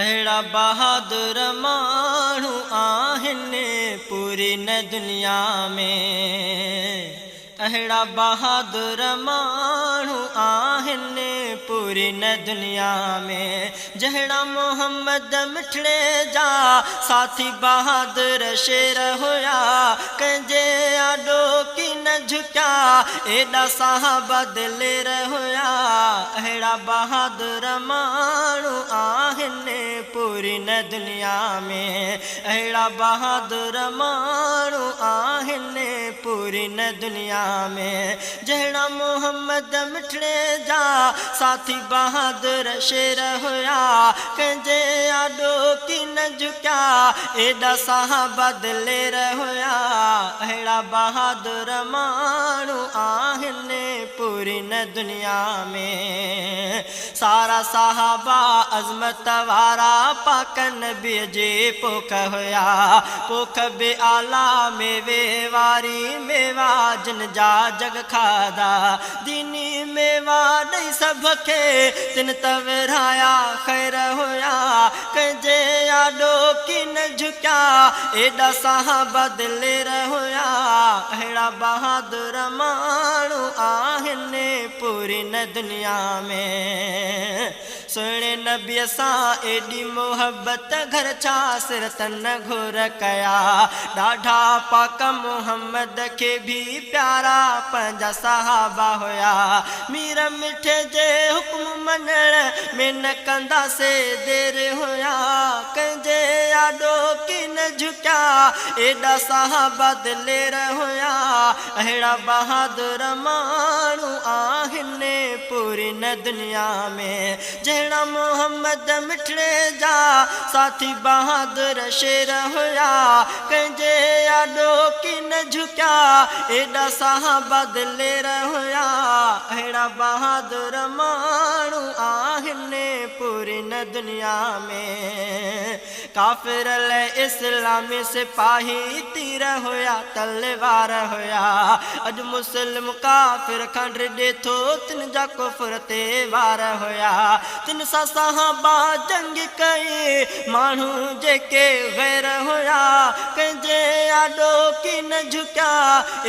اهڙا بهادر ماڻهو آهن پوري نه دنيا ۾. اهڙا بهادر ماڻهو آهن پوري نه دنيا ۾. جهڙا محمد مٺڙي جا ساٿي بهادر شير هيا. ڪنهن جي آڏو ڪين جهڪيا ايڏا صحابه دلير هيا. اهڙا بهادر ماڻهو آهن پوري نه دنيا ۾. اهڙا بهادر ماڻهو آهن پوري نه دنيا ۾. جهڙا محمد مٺڙي جا ساٿي بهادر شير هيا. ڪنهن جي آڏو ڪين جهڪيا ايڏا صحابه دلير هيا. اهڙا بهادر ماڻهو آهن پوري نه دنيا ۾. سارا صحابه عظمت وارا پاڪ نبيء جي پوک هيا. پوک به اعليٰ ميوي واري ميوا جن جا جڳ کاڌا. ديني ميوا ڏئي سڀ کي تن ته ورهايا خير هيا. ڪنهن جي آڏو ڪين جهڪيا ايڏا صحابه دلير هيا. اهڙا بهادر ماڻهو آهن پوري نه دنيا ۾. سهڻي نبيء سان ايڏي محبت گهر ڇا سر تن گهور ڪيا. ڏاڍا پاڪ محمد کي ڀي پيارا پنهنجا صحابه هيا. مير مٺي جي حڪم مڃڻ ۾ نه ڪندا سي دير هيا. ڪنهن جي آڏو ڪين جهڪيا ايڏا صحابه دلير هيا. اهڙا بهادر ماڻهو آهن پوري نه دنيا ۾. جهڙا محمد مٺڙي جا ساٿي بهادر شير هيا. ڪنهن جي آڏو ڪين جهڪيا ايڏا صحابه دلير هيا. اهڙا بهادر ماڻهو آهن پوري نه دنيا ۾. ڪافر لئه اسلامي سپاهي تير هيا تلوار هيا. اڄ مسلم ڪافر کان ڊڄي ٿو تن جا ڪفر تي وار هيا. تن سان صحابه جنگ ڪئي ماڻهو جيڪي غير هيا. ڪنهن جي آڏو ڪين جهڪيا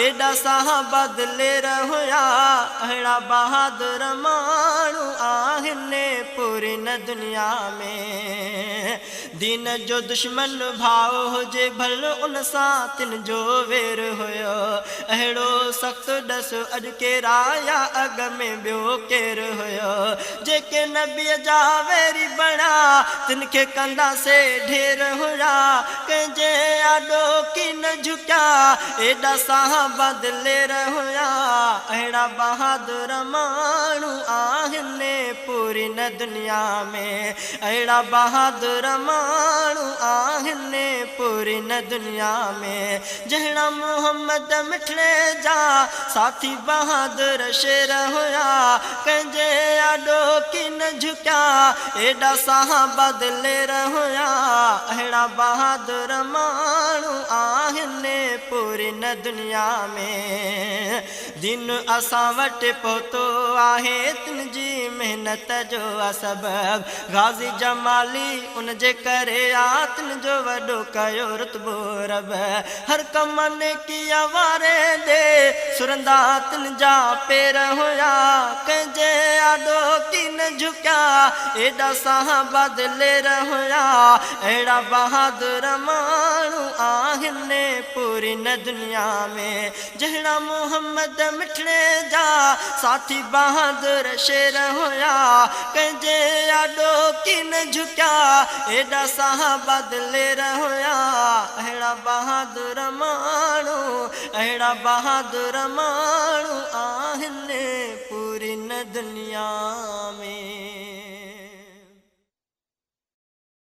ايڏا صحابه دلير هيا. اهڙا بهادر ماڻهو آهن پوري نه دنيا ۾. دين جو دشمن ڀاء هجي ڀل ان سان تن جو وير هيو. اهڙو سخت ڏس اڄ ڪير آ يا اڳ ۾ ٻيو ڪير هيو. جيڪي نبيء جا ويري بڻيا تن کي ڪندا سي ڍير هيا. ڪنهن جي آڏو ڪين جهڪيا ايڏا صحابه دلير هيا. اهڙا بهادر ماڻهو آهن پوري نه دنيا ۾. اهڙا بهادر ماڻهو آهن پوري نه دنيا ۾. جهڙا محمد مٺڙي جا ساٿي بهادر شير هيا. ڪنهن جي آڏو ڪين جهڪيا ايڏا صحابه دلير هيا. اهڙا بهادر ماڻهو آهن پوري نه دنيا ۾. دين اسان وٽ پهتو آهي تن جي محنت جو آ سبب. غازي جمالي ان جي ڪري آ تن جو وڏو ڪيو رتبو رب. هر ڪم نيڪيء واري ڏي سرندا تن جا پير هيا. ڪنهن جي آڏو ڪين جهڪيا ايڏا صحابه دلير هيا. اهڙا بهادر ماڻهو آهن پوري نه دنيا ۾. جهڙا محمد مٺڙي جا ساٿي بهادر شير هيا. ڪنهن جي آڏو ڪين جهڪيا ايڏا صحابه دلير هيا. اهڙا بهادر ماڻهو اهڙا بهادر ماڻهو آهن پوري نه دنيا ۾.